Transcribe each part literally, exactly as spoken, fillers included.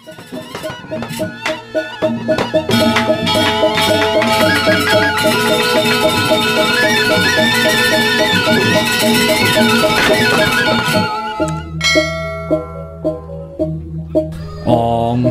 Om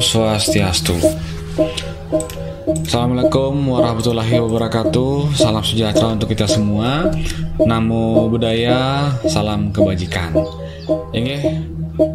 Swastiastu. Assalamualaikum warahmatullahi wabarakatuh. Salam sejahtera untuk kita semua. Namo Buddhaya, salam kebajikan. Inggih,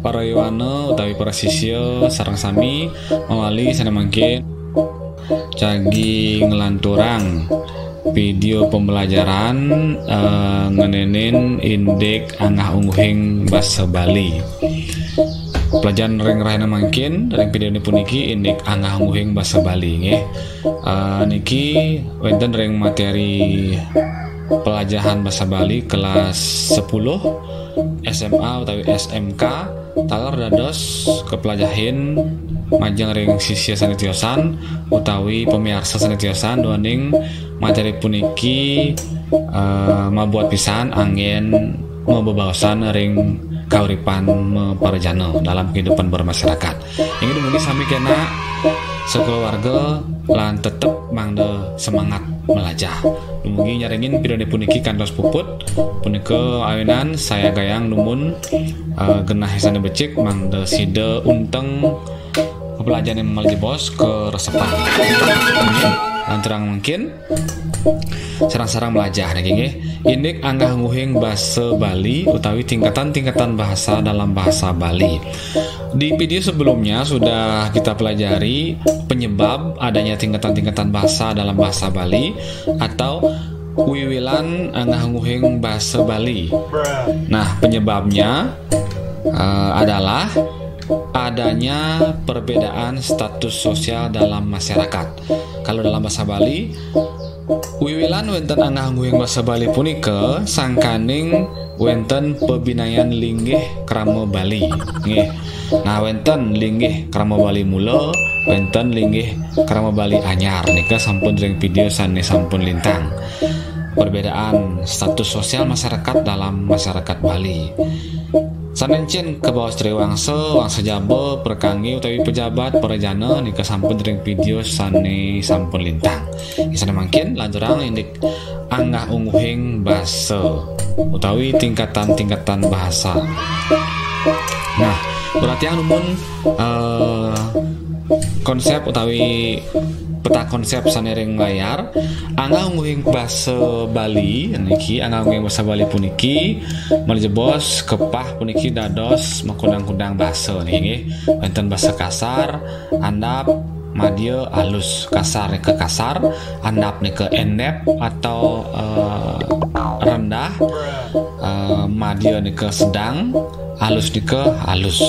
para yowana utawi para sisya sareng sami, mawali sané mangkin jagi nglanturang video pembelajaran eh, ngenénin indik anggah-ungguhing basa Bali. Pelajaran ring rahina mangkin, ring videoné puniki indik anggah-ungguhing basa Bali, nggih. Eh, niki wénten ring materi pelajahan basa Bali kelas sepuluh S M A utawi S M K, taler dados keplajahin majeng ring sisya sané tiosan utawi pamiarsa sané tiosan, duaning materi puniki eh, mabuat pisan anggén mabebaosan ring kauripan maparajana dalam kehidupan bermasyarakat. Inggih, dumugi sami kénak sakaluarga lan tetep mangda semangat melajah. Dumugi nyarengin videoné puniki kantos puput. Punika awinan sayagayang dumun eh, genah sané becik mangda sida unteng pepelajahané malih jebos karesepan. Inggih, lanturang mangkin sareng-sareng melajah niki, nggih. Indik anggah-ungguhing basa Bali utawi tingkatan-tingkatan bahasa dalam bahasa Bali. Di video sebelumnya sudah kita pelajari penyebab adanya tingkatan-tingkatan bahasa dalam bahasa Bali atau wiwilan anggah-ungguhing basa Bali. Nah, penyebabnya eh, adalah adanya perbedaan status sosial dalam masyarakat. Kalau dalam bahasa Bali, wiwilan wénten anggah-ungguhing basa Bali punika sangkaning wénten pabinayan linggih krama Bali. Nggih. Nah, wénten linggih krama Bali mula, wénten linggih krama Bali anyar. Nika sampun ring video sané sampun lintang. Perbedaan status sosial masyarakat dalam masyarakat Bali. Sané encén kabaos triwangsa, wangsa jaba, prekangge utawi pejabat, prajana nika sampun ring video sané sampun lintang. Sané mangkin lanturang indik anggah-ungguhing basa utawi tingkatan-tingkatan bahasa. Nah, berarti anu mun eh, konsep utawi peta konsep sané ring layar. Anggah-ungguhing basa Bali niki, anggah-ungguhing basa Bali puniki malih jebos kepah puniki dados makudang-kudang basa niki, nggih. Wénten basa kasar, andap, madya, alus. Kasar nika kasar, andap nika endep atau eh, rendah, eh, madya nika sedang, alus nika alus.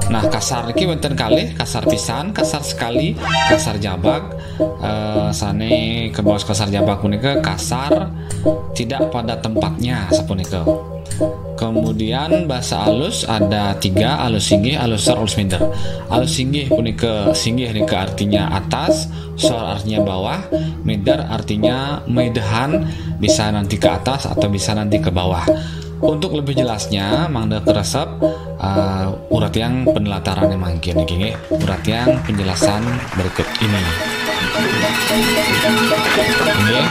Nah, kasar niki wénten kalih, kasar pisan, kasar sekali, kasar jabag. Eh, sané kabaos kasar jabag punika kasar tidak pada tempatnya sapunika. Kemudian bahasa alus ada tiga, alus singgih, alus sor, alus mider. Alus singgih punika, singgih nika artinya atas, sor artinya bawah, mider artinya midehan, bisa nanti ke atas atau bisa nanti ke bawah. Untuk lebih jelasnya, mangda karesep uh, uratiang penelataran mangkin niki, nggih. Uratiang penjelasan berikut ini. Nggih.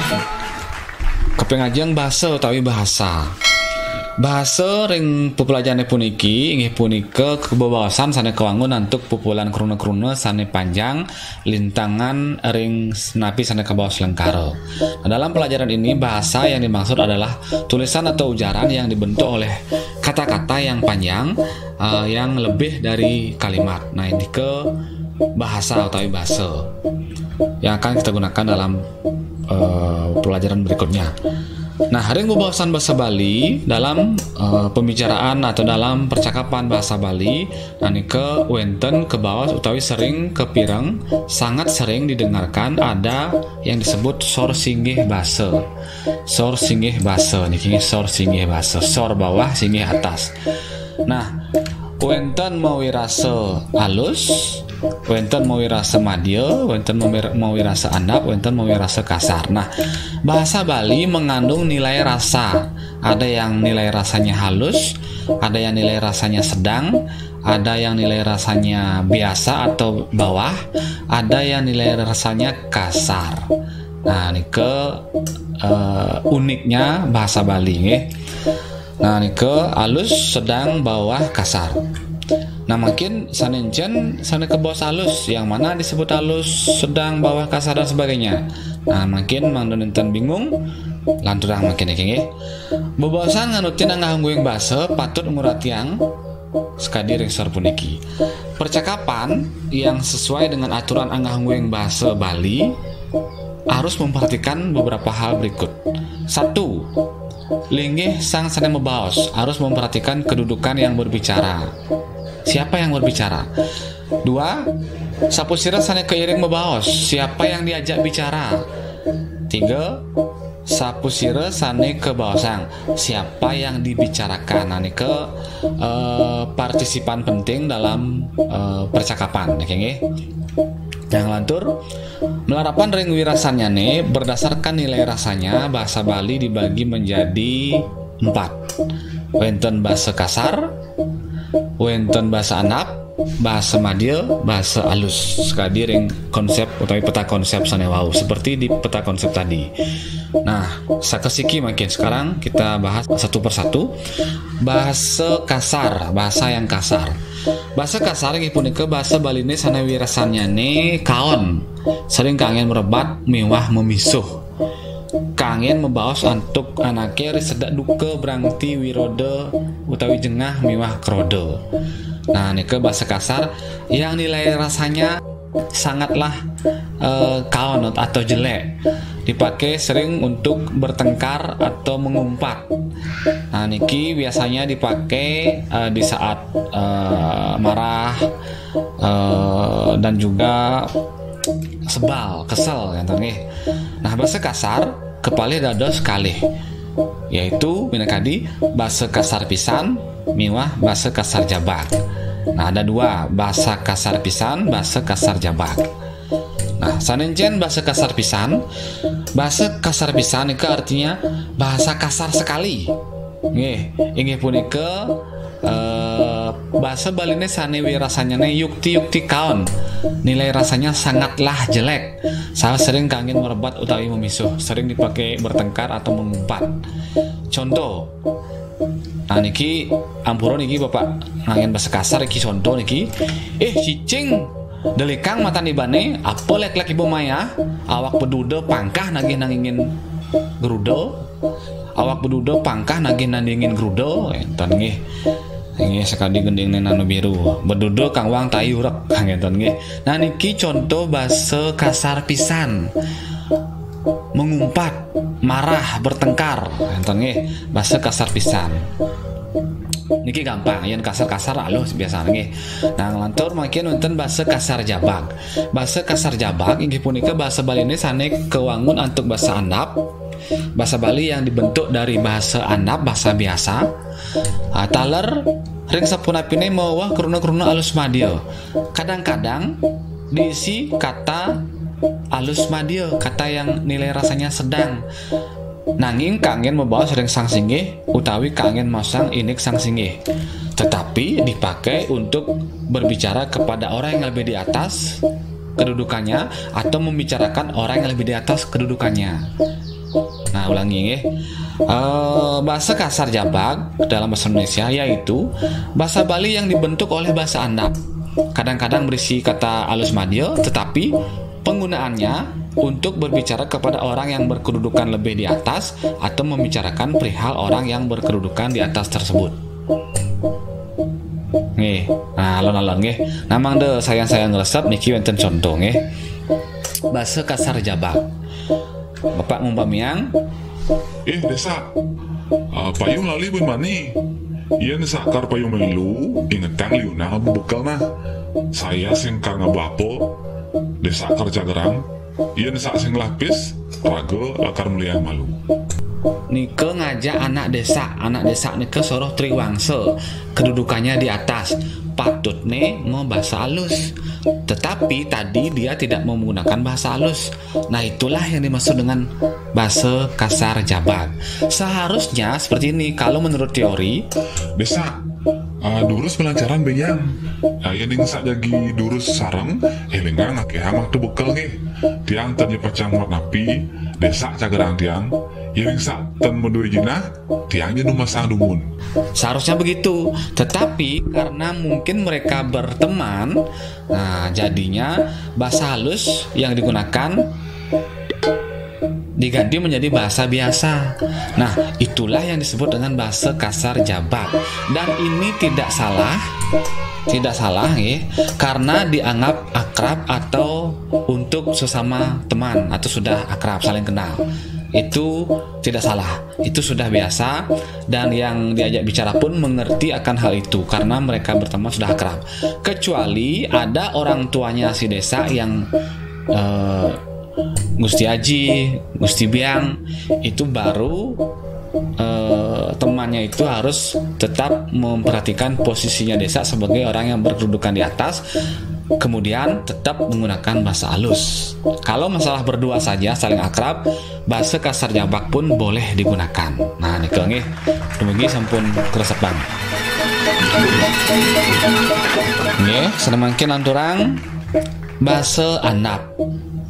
Kaping ajeng basa utawi bahasa. Bahasa ring pepelajahané puniki inggih punika kebebaosan sané kawangun antuk pupulan kruna-kruna sané panjang lintangan ring napi sané kabaos lengkara. Nah, dalam pelajaran ini bahasa yang dimaksud adalah tulisan atau ujaran yang dibentuk oleh kata-kata yang panjang uh, yang lebih dari kalimat. Nah, ini ke bahasa utawi basa yang akan kita gunakan dalam uh, pelajaran berikutnya. Nah, ring bebaosan bahasa Bali dalam uh, pembicaraan atau dalam percakapan bahasa Bali, nah nika wénten kabaos utawi sering kapireng, sangat sering didengarkan ada yang disebut sor singgih basa. Sor singgih basa niki sor singgih basa, sor bawah singgih atas. Nah, Wénten mawi rasa alus, wénten mawi rasa madya, wénten mawi, mawi rasa andap, wénten mawi rasa kasar. Nah, bahasa Bali mengandung nilai rasa. Ada yang nilai rasanya halus, ada yang nilai rasanya sedang, ada yang nilai rasanya biasa atau bawah, ada yang nilai rasanya kasar. Nah, nika eh, uniknya bahasa Bali, nggih. Nah, nika alus, sedang, bawah, kasar. Nah, mungkin sané encén, sané kabaos alus, yang mana disebut alus, sedang, bawah, kasar, dan sebagainya. Nah, mungkin mangda nénten bingung, lanturang mungkin niki, nggih. Bebaosan nganutin anggah-ungguhing basa patut nguratiang sakadi ring sor puniki. Percakapan yang sesuai dengan aturan anggah-ungguhing basa Bali harus memperhatikan beberapa hal berikut. Satu, linggih sang sané mabaos harus memperhatikan kedudukan yang berbicara. Siapa yang berbicara? Dua, sapasira sané kairing mabaos, siapa yang diajak bicara? Tiga, sapasira sané kabaosang, siapa yang dibicarakan? Nah, nika eh, partisipan penting dalam eh, percakapan, nggih. Yang lantur, malarapan ring wirasannyané, berdasarkan nilai rasanya, bahasa Bali dibagi menjadi empat. Wénten basa kasar, wénten basa andap, basa madya, basa alus. Sakadi ring konsep utawi peta konsep sané wau, seperti di peta konsep tadi. Nah, sakasiki mangkin, sekarang kita bahas satu persatu. Basa kasar, basa yang kasar. Basa kasar inggih punika basa Baliné sané wirasannyané kaon, sering kanggén mrebat miwah mamisuh. Kanggén mabaos antuk anaké ri sedek duka, brangti, wiroda utawi jengah miwah kroda. Nah, nika basa kasar yang nilai rasanya sangatlah eh, kaon atau jelek. Dipakai sering untuk bertengkar atau mengumpat. Nah, niki biasanya dipakai eh, di saat eh, marah eh, dan juga sebal, kesel, ngénten nggih. Nah, basa kasar kapalih dados kalih, yaitu minakadi basa kasar pisan miwah basa kasar jabag. Nah, ada dua, basa kasar pisan, basa kasar jabag. Nah, sané encén basa kasar pisan, basa kasar pisan itu artinya bahasa kasar sekali. Nggih, inggih punika eh, basa Baliné sané wirasannyané yukti-yukti kaon. Nilai rasanya sangatlah jelek. Saha sering kanggén mrebat utawi mamisuh, sering dipakai bertengkar atau mengumpat. Contoh, nah niki ampura niki Bapak nganggén basa kasar niki, contoh niki. Eh, cicing delikang matan ibané, apa lék-lék iba mayah, awak beduda pangkah nagih nangingin geruda, awak beduda pangkah nagih nandingin geruda, énten nggih. Nggih, sakadi gendingné nanu biru. Beduda kangwang tai urek, énten nggih. Nah, niki contoh basa kasar pisan. Mengumpat, marah, bertengkar, énten nggih. Basa kasar pisan. Niki gampang, yén kasar-kasar alus biasa nggih. Nah, nglantur mangkin wénten basa kasar jabag. Basa kasar jabag inggih punika basa Baliné sané kawangun antuk basa andap, basa Bali yang dibentuk dari bahasa andap, bahasa biasa. Ah, taler ring sapunapiné mawiwah kruna-kruna alus madya. Kadang-kadang diisi kata alus madya, kata yang nilai rasanya sedang. Nanging kanggén mabaos ring sang singgih utawi kanggén maosang indik sang singgih. Tetapi dipakai untuk berbicara kepada orang yang lebih di atas kedudukannya atau membicarakan orang yang lebih di atas kedudukannya. Nah, ulangi nggih. Eh, bahasa kasar jabag dalam bahasa Indonesia yaitu bahasa Bali yang dibentuk oleh bahasa andap. Kadang-kadang berisi kata alus madya, tetapi penggunaannya untuk berbicara kepada orang yang berkedudukan lebih di atas atau membicarakan perihal orang yang berkedudukan di atas tersebut. Nggih. Nah, alon-alon nggih. Nah, mangda sayang-sayang ngresep niki wénten contoh nggih. Basa kasar jabag. Bapak ngumpamiang, "Eh, Désak, ah, payung lali buin mani. Yén sakar payung mailu, ingetang liunang abu bekel nah. Saya sing kar ngaba apa, Désak kerja gerang." Yén désak sing lapis, raga lakar meliang malu. Nika ngajak anak désak. Anak désak nika soroh triwangsa, kedudukannya di atas. Patutne mabasa alus. Tetapi tadi dia tidak menggunakan bahasa alus. Nah, itulah yang dimaksud dengan basa kasar jabag. Seharusnya seperti ini, kalau menurut teori. Désak, ah, durus malancaran béjang. Ah, yén désak jagi durus sareng, élingang akéhang waktu bekel nggih. Tiang ten ja pacang muat napi, désak cagerang tiang. Yén désak ten madué jinah, tiang ja nu masang dumun. Seharusnya begitu, tetapi karena mungkin mereka berteman, nah, jadinya bahasa halus yang digunakan diganti menjadi bahasa biasa. Nah, itulah yang disebut dengan bahasa kasar jabag. Dan ini tidak salah, tidak salah, ya, karena dianggap akrab atau untuk sesama teman atau sudah akrab, saling kenal. Itu tidak salah, itu sudah biasa, dan yang diajak bicara pun mengerti akan hal itu karena mereka berteman sudah akrab. Kecuali ada orang tuanya si désak yang, eh, Gusti Aji, Gusti Biang, itu baru, eh, temannya itu harus tetap memperhatikan posisinya désak sebagai orang yang berkedudukan di atas, kemudian tetap menggunakan bahasa halus. Kalau masalah berdua saja saling akrab, bahasa kasar jabag pun boleh digunakan. Nah, nika nggih, dumugi sampun keresepan. Nggih, sané mangkin lanturang bahasa andap.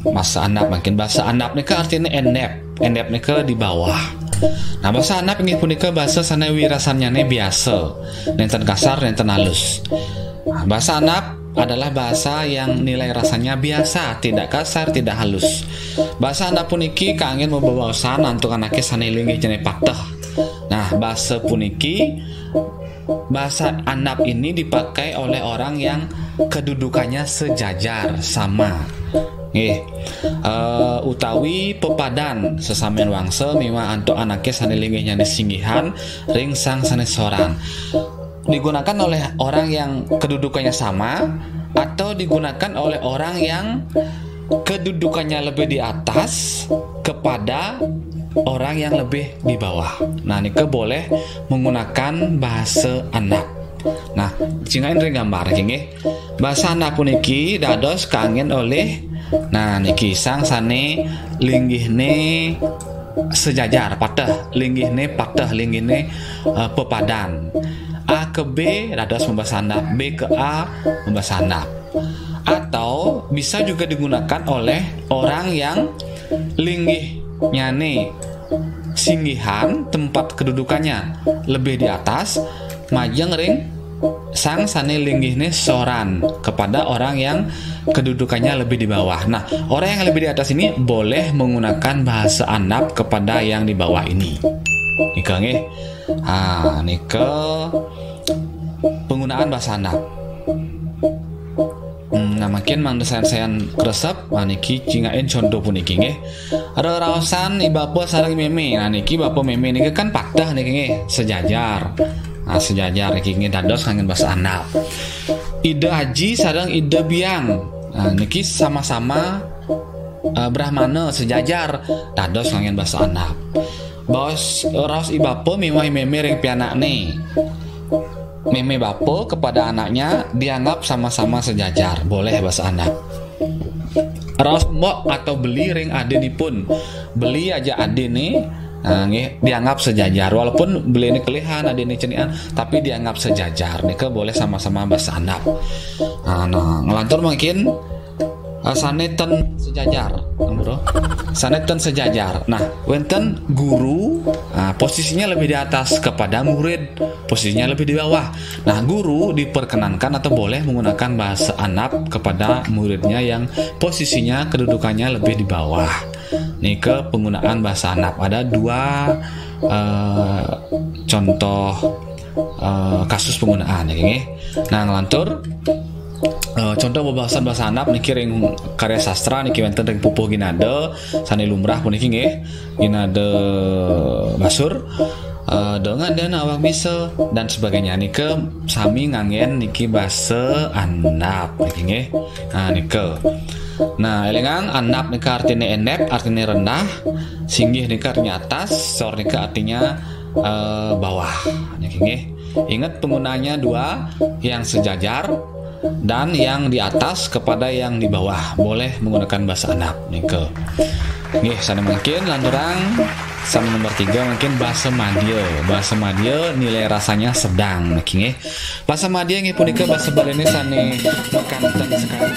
Bahasa andap mangkin, bahasa andap nika artinya endep. Endep nika di bawah. Nah, bahasa andap inggih punika bahasa sané wirasannyané biasa, nénten kasar, nénten halus. Nah, bahasa andap adalah bahasa yang nilai rasanya biasa, tidak kasar, tidak halus. Bahasa andap puniki kanggén mabebaosan antuk anaké sané linggih jane pateh. Nah, bahasa puniki, bahasa andap ini dipakai oleh orang yang kedudukannya sejajar, sama. Nggih. Eh, utawi pepadan, sesamen wangsa miwah antuk anaké sané linggihnyane singgihan ring sang sané soran. Digunakan oleh orang yang kedudukannya sama atau digunakan oleh orang yang kedudukannya lebih di atas kepada orang yang lebih di bawah. Nah, nika boleh menggunakan bahasa andap. Nah, cingakin ring gambar nggih. Bahasa andap puniki dados kanggén olih, nah, niki sang sané linggihne sejajar, pateh, linggihne pateh, linggihne, eh, pepadan. A ke B dados mabasa andap, B ke A mabasa andap. Atau bisa juga digunakan oleh orang yang linggihnyane singgihan, tempat kedudukannya lebih di atas, majeng ring sang sané linggihne soran kepada orang yang kedudukannya lebih di bawah. Nah, orang yang lebih di atas ini boleh menggunakan bahasa andap kepada yang di bawah ini. Nika nggih. Ah, nika penggunaan bahasa andap. Hmm, nah, mangkin mangda sayan-sayan kresep, nah, niki cingakin contoh puniki nggih. Reraosan i bapa sareng mémé. Nah, niki bapa mémé niki kan pateh niki nggih, sejajar. Nah, sejajar niki nggih dados kanggén bahasa andap. Ida Aji sareng Ida Biang. Nah, niki sama-sama, eh, brahmana sejajar dados kanggén bahasa andap. Baos, raos i bapa miwah i mémé ring pianakné. Mémé bapa kepada anaknya dianggap sama-sama sejajar, boleh bahasa andap. Raos mbok atau beli ring adinipun, beli ajak adinné, nah, nggih, dianggap sejajar. Walaupun beliné kelihan, adinné cenikan, tapi dianggap sejajar. Nika boleh sama-sama bahasa andap. Nah, nah, nglantur mangkin, ah, sané ten sejajar, ampura. Sané ten sejajar. Nah, wénten guru, ah, posisinya lebih di atas kepada murid, posisinya lebih di bawah. Nah, guru diperkenankan atau boleh menggunakan bahasa andap kepada muridnya yang posisinya, kedudukannya lebih di bawah. Nika penggunaan bahasa andap. Ada dua, eh, contoh, eh, kasus penggunaan, ya, nggih. Nah, nglantur, eh, contoh bebaosan bahasa andap niki ring karya sastra niki wénten ring pupuh Ginada sané lumrah puniki nggih. Ginada Basur, eh, dengan dan awak bisa dan sebagainya. Nika sami nganggén niki bahasa andap niki nggih. Nah, nika. Nah, élingang, andap nika artiné éndép, artiné rendah, singgih nika artinya atas, sor nika artinya eh, bawah. Niki nggih. Ingat penggunanya dua, yang sejajar dan yang di atas kepada yang di bawah. Boleh menggunakan bahasa andap nika. Nggih, sané mangkin lanturang sané nomor tiga mangkin bahasa madya. Bahasa madya nilai rasanya sedang niki nggih. Bahasa madya nggih punika bahasa Baliné sané makanten sekali.